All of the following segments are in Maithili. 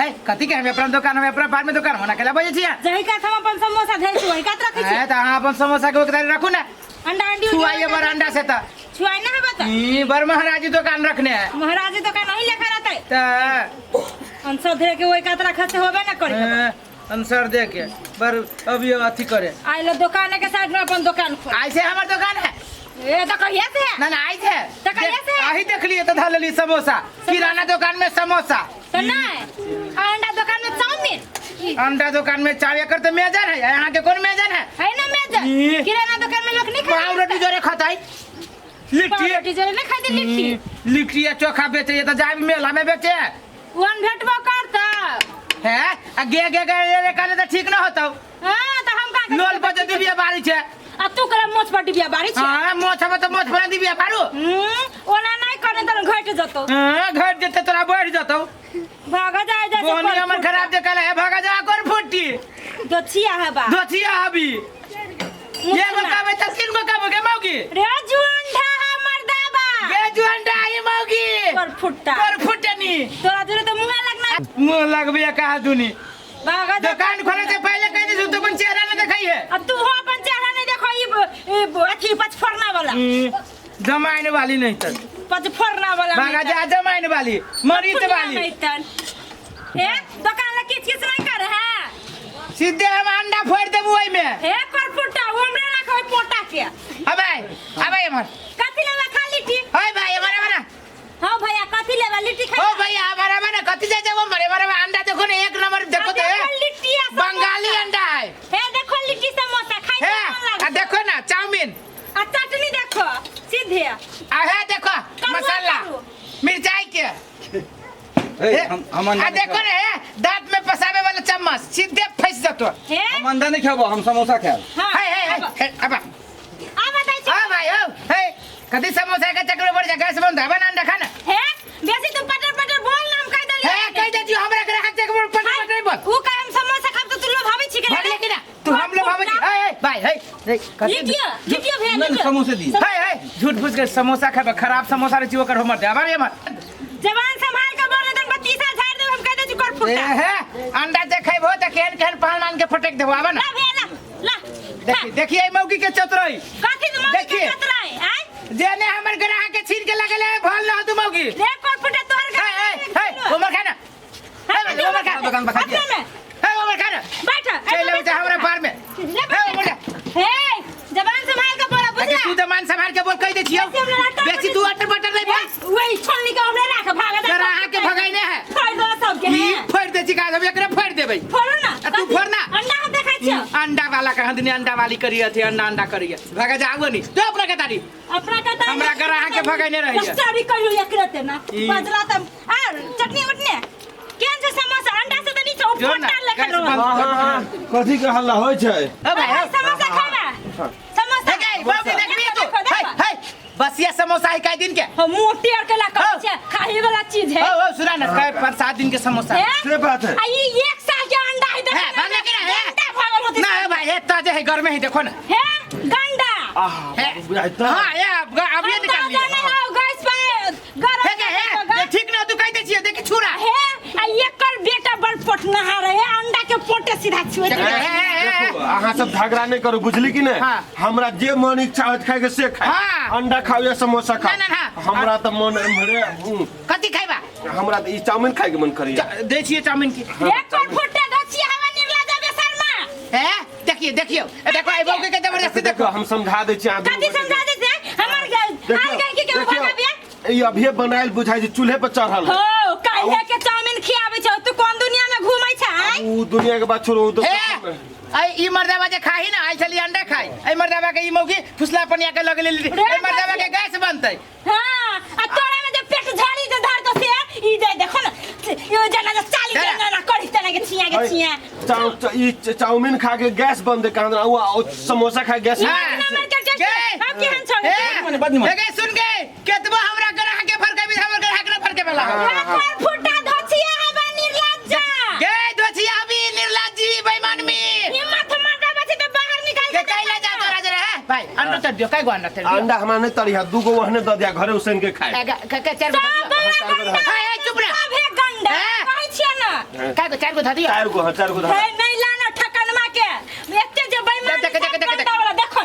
है कथी के हम अपना दुकान हम अपना पार में दुकान होना केला बजे छियै। जही कात हम अपन समोसा धरि छी वही कात रखै छी। है त अहाँ अपन समोसा के ओकरा रखू ना। अंडा अंडी छुआइए बर अंडा से त छुआई ना हेबा त ई बर महाराजी दुकान रखने है। महाराजी दुकान अही लेखा रहतै। त अंसर धरे के वही कात रखा से होबे ना करे। अंसर दे के बर अभी अथी करे। आइलो दुकान के साइड में अपन दुकान खोल। ऐसे हमर दुकान है। ए तो कहिया से है? ना ना आई है। तो कहिया से है? आही देख लिए तो धर लेली समोसा। किराना दुकान में समोसा। तो नहीं अंडा दुकान में चाउमीन। अंडा दुकान में चाय एकर तो मेजर है। यहाँ के कौन मेजर है? है ना मेजर। ई। किराना दुकान में लोग नहीं पाव खाते। रोटी जोरे खाता है। लिट्टी। रोटी जोरे नहीं खाते लिट्टी। लिट्टी या चोखा बेचे ये तो जाए मेला में बेचे। वन भेटबो करता है आ गे गे गे रे काले तो ठीक ना होता। हां तो हम का लोल पर दिबिया बारी छे। आ तू करा मोछ पर डिबिया बारी छे। हां मोछ पर तो मोछ पर दिबिया बारू। ओना नहीं करने तो घट जतो। हां घट जते तोरा बढ़ जतो। भागा जाए जाए बोनी हमर खराब जे काले है भागा जा कर फुट्टी। दोछिया है बा। दोछिया हबी। ये गो काबे त तीन गो काबे के मौगी। रे जुअंडा हमर दाबा। गे जुअंडा आई मौगी। पर फुट्टा। पर फुटनी। तोरा जोरे तो मुंह लगना। मुंह लगबे कहा दुनी। भागा जा। दुकान खोले से पहले कह दे तू अपन चेहरा न देखाई है। अब तू हो अपन चेहरा नहीं देखो ई अथी पचफोरना वाला। जमाइन वाली नहीं तर। पचफोरना वाला। भागा जा जमाइन वाली मरीत वाली। नहीं तर। ए दुकान ला किच किच नहीं कर है। सीधे हम अंडा फोड़ देबू ओइ में। हे पर फुट्टा वो हमरे रखो पोटा के। अबे अबे हमर कथी लेबा खा लिट्टी। ओए भाई हमर हमर। हां भैया कथी लेबा लिट्टी खा। ओ भैया हमर हमर कथी जाय जाबो मरे मरे अंडा देखो ने एक नंबर देखो तो लिट्टी बंगाली अंडा है। हे देखो लिट्टी समोसा खाई के मन लागे। आ देखो ना चाउमीन आ चटनी देखो सीधे। आ हे देखो मसाला मिर्चाई के। हम आ देखो रे दांत में फसावे वाला चम्मच सीधे फंस जतो। हम अंडा नहीं खाबो हम समोसा खाब। हां हे हे हे अब आ बताई हां भाई हो हे कदी समोसा के चक्कर पड़ जा गैस बंद है बना अंडा खाना। हे बेसी तू पटर पटर बोल ना हम कह देली। हे कह दे दियो हमरा ग्राहक के पटर पटर नहीं बोल। ऊ कह हम समोसा खाब तो तू लोभावे छी के भागले कि ना तू हम लोभावे छी। हे हे भाई हे हे कथी लिटियो लिटियो भैया नहीं समोसे दी। हे हे झूठ फूस के समोसा खाबे खराब समोसा रे छी ओकर हमर दे आबार हमर जवान संभाल के बोल दन बत्तीसा झाड़ दे हम कह दे छी कर फुटा। हे अंडा जे खैबो त केहन केहन पहलवान के फटक देबो आबा ना। ला भैया ला ला देखी देखी ए मौकी के चतुराई। कथी तो मौकी के चतुराई आय जेने हमर ग्राहक के छीन के लगले है भल न तू मौकी। रे कर फुटा तोहर हे हे हे उमर खाना। हे उमर खा दुकान पर खा हे उमर खाना बैठ चल ले हमरा पार में। हे उमर हे जबान संभाल के बोला बुझला। तू जबान संभाल के बोल कह दे छियो बेसी तू अटर बटर नहीं बोल। वही छोलनी के हमरे राख भागा दे ग्राहक के भगाइने है। फोड़ दो सब के ई फोड़ दे छी का हम एकरे फोड़ देबै। फोड़ो ना तू फोड़ ना। अंडा हम देखै छियो। अंडा वाला कहां दिन अंडा वाली करी अथी अंडा अंडा करी भागा जाओ नी तो अपना के तारी अपना के तारी हमरा ग्राहक के भगाइने रही है। सॉरी कहलु एकरे ते ना बजला त आ चटनी उठने केहन छै समोसा अंडा से त नीचे फोटा लेखन रहल। हां कथी के हल्ला होय छै? ओ भाई समोसा खाबा समोसा हे बाबू देखबी तू। हे हे बसिया समोसा है कै दिन के। हम मोटी और के ला कहै छै खाही वाला चीज है। ओ ओ सुना ना कै पर 7 दिन के समोसा से बात है। आ ई 1 साल के अंडा है देखो है कि ना गंडा भागल होती ना है भाई ये ताजे है घर में ही देखो ना। हे गंडा हां ये अब ये निकाल लिया। नहीं हो गैस पे गरम हे हे ठीक ना तू कह दे छिए देखी छुरा। हे आ एकर बेटा बड़ पटना रहे अंडा के पोटे सीधा छुए। देखो अहाँ सब झगड़ा नहीं करू बुझली कि नहीं। हमरा जे मन इच्छा होत खाए के से खाए। अंडा खाओ या समोसा खाओ। ना ना हमरा त मन एम्हरे कथी खाइबा? हमरा त ई चाउमीन खाए के मन करैया। दे छिए चाउमीन की एक पर फुटे दो छिए हवा निकला जाबे शर्मा। हे देखिए देखियो ए देखो ए बौके के जबरदस्ती देखो हम समझा दै छी अहाँ कथी समझा दै छी? हमर आर गई के भगा बिया ई अभिये बनायल बुझाइ छै चूल्हे पर चढ़ल हो काल्हे के चाउमीन खियाबै छौ तू कोन दुनिया में घूमै छै? ऊ दुनिया के बात छोड़ू तो आई ई मर्दावा जे खाही ना आई छली अंडा खाई ए मर्दावा के ई मौगी फुसला पनिया के लगले ए मर्दावा के गैस बनतै। हां आ तोरा में जे पेट झाड़ी जे धर तो से ई जे देखो ना यो जना जे चाली जना ना करी तना के छिया के छिया। ई चाउमीन खा के गैस बंद कहां ओ समोसा खा के गैस। हम केहन छौ? ए सुन के केतबो हमरा ग्राहक के फरके भी हमर ग्राहक न फरके वाला। फुटा धोछिया हवा निर्लज्जा गे धोछिया अभी निर्लज्जी बेईमान में हिम्मत मारदा बचे तो बाहर निकाल के कैला जा तोरा जरे है भाई अंडा तर दियो कै गो अंडा तर दियो? अंडा हमरा नहीं तरी है 2 गो ओहने द दिया घरे उसन के खाए। के चार गो सब चार गो धर। ए, ए, चुप रह। सब है गंडा हैं? कहै छियै ना काय गो चार गो धऽ दियौ चार गो हाँ चार गो धर हे नहीं लाना ठकनमा के एते जे बेईमान देख, देख, देख, देख। वाला देखो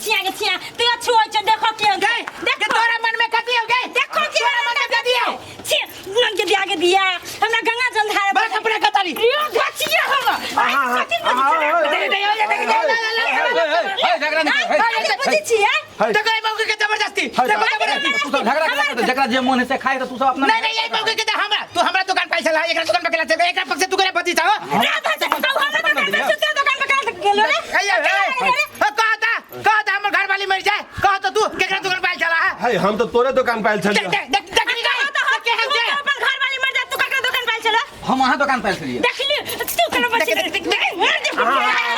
छिया के छिया तू छुआ छै देखो के गई के तोरा मन में कथी हो गई देखो के तोरा मन में कथी हो छी नन के दिया के दिया हमरा गंगा जल धारे बड़ा कपड़ा कतारी यो घचिया हम आहा, आहा, आहा, देख, देख, देख, देख, ला, ला, ला, ला, ला, ला। ए, झगड़ा नहीं कर, हे। बुझै छियै है। देखो ए मौके के जबरदस्ती है, देखो है। जबरदस्ती तू सब झगड़ा करा करते, जकरा जे मन है से खाए तो तू सब अपना नहीं नहीं यही मौके के तो हमरा तू हमरा दुकान पैसा ला एकरा दुकान पे केला चल एकरा पक्ष तू करे पति चाहो राधा से तू हमरा दुकान पे सुते दुकान पे करा गेलो रे ए ए कहता कहता हमर घर वाली मर जाए कहता तू केकरा दुकान पे चला है है हम तो तोरे दुकान पे आयल देख छलियै देख देख देख कहो तो देख के हम जे अपन घर वाली मर जा तू ककरा दुकान पे चलो हम अहाँ दुकान पर छलियै देखली तू केना बची देख, देख, देख, देख।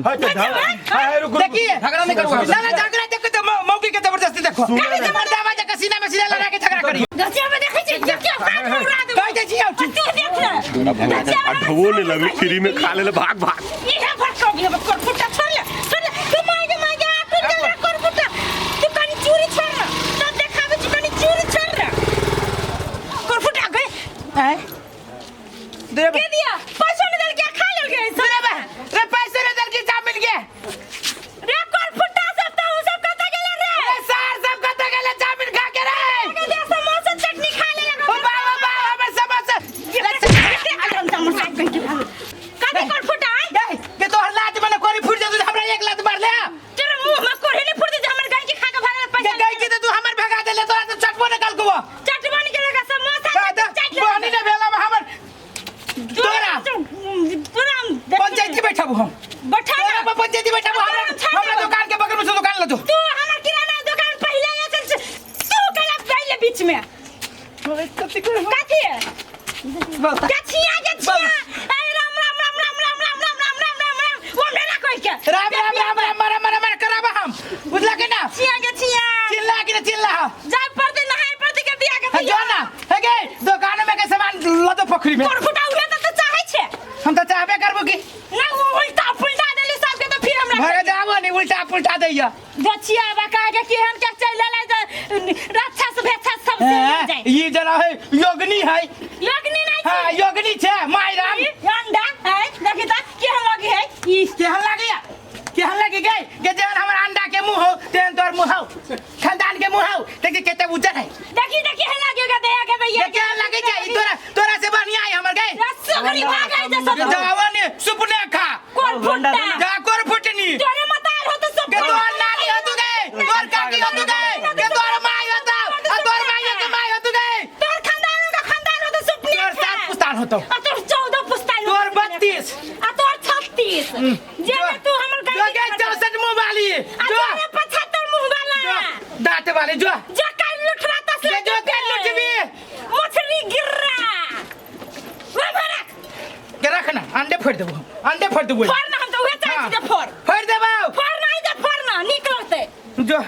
है तो धर है है रुक रुक देखिए झगड़ा नहीं करू ना ना झगड़ा देखो तो मौके के जबरदस्ती देखो सुनो ना। मर्दावा जका सीना में सीना लड़ा के झगड़ा करी गचिया में देखै छी क्या हाथ में उड़ा दे कह दे छी आउ तू देख ले आ ढवो नहीं लगे फ्री में खा ले भाग भाग ये है भटको गया कर फुटा छोड़ ले छोड़ ले तू मार के मार के आ तू चल कर फुटा तू कनी चूरी छोड़ ना तब देखाबे छी कनी चूरी छोड़ ना कर फुटा गए हैं दे के दिया पैसा नहीं दल के खा लेल गए रे बे रे पैसे रे दल की चामिल के रे कर फुटा सब तो उ सब कत गेले रे रे सार सब कत गेले चामिल खा के रे के दे समोसा चटनी खा ले ओ बाबा बाबा हमर समोसा कथी कर फुटा गई के तोहर लात में कोरी फूट जातु हमरा एक लात मार ले तेरे मुंह में कोढ़ी नहीं फुट दे हमर गाय के खा के भागल के पैसा गई के तो तू हमर भगा देले तोरा तो चटबो निकाल को चटबनी के लगा समोसा चाट ले बहनी ने भेला में हमर तोरा तोरा पंचायती बैठबू हम बैठा तोरा ना पर पंचायती बैठबू हमरा हमरा दुकान के बगल में से दुकान लजो तू हमर किराना दुकान पहिले आयल छल तू कला पहिले बीच में कथी है गछिया गछिया ए राम राम राम राम राम राम राम राम राम राम राम वो मेरा कोई के राम राम राम राम मरा मरा मरा कराबा हम बुझला के ना छिया गछिया चिल्ला के ना चिल्ला जाय पड़ते नहाय पड़ते के दिया के है जो ना है गे दुकान में के सामान लदो पोखरी में कोर फुटा उहे त चाहै छै हम तो चाहबे करबो की ना वो उल्टा पुल्टा देली सबके तो फिर हमरा भरे जाबो नहीं उल्टा पुल्टा दैया गछिया बका के केहन के चल ले राक्षस भेक्षा सब से मिल जाए ये जरा है योगनी है योगनी नहीं हाँ योगनी छे माय राम ई अंडा है देखी त केहन लगी है ई केहन लागी केहन लागी गई के जेहन हमर अंडा के मुंह हो तेहन तोर मुंह हो खानदान के मुंह हो देखी केते उज्जर है देखी देखी है लगी के दया के दैया के केहन लागी छै ई तोरा तोरा से बढ़िया है हमर गई रसगुल्ली भागै जे सब जावा ने सुपने खा कोर फुटा जा कोर फुटनी तोरे मतार हो तो सब के तोर नानी हो तू गई तोर काकी हो तू गई के तोर माई हो तू आ तोर माई के माई हो तू गई तोर खानदान का खानदान हो तो सुपने तोर सात पुस्तान हो तो आ तोर 14 पुस्तान तोर 32 आ तोर 36 जे में तू हमर जो गाड़ी गई 64 मुंह वाली आ जो तोरे 75 मुंह वाला जो दांत वाले जो जो काल लुटरा तसला के जो काल लुटबी। मछली गिर्रा वो भरक के रखना अंडे फोड़ देबो हम अंडे फोड़ देबो फोड़ ना हम तो उहे चाहै छी जे फोड़ फोड़ देबो फोड़ नहीं जे फोड़ ना नीक लगतै जो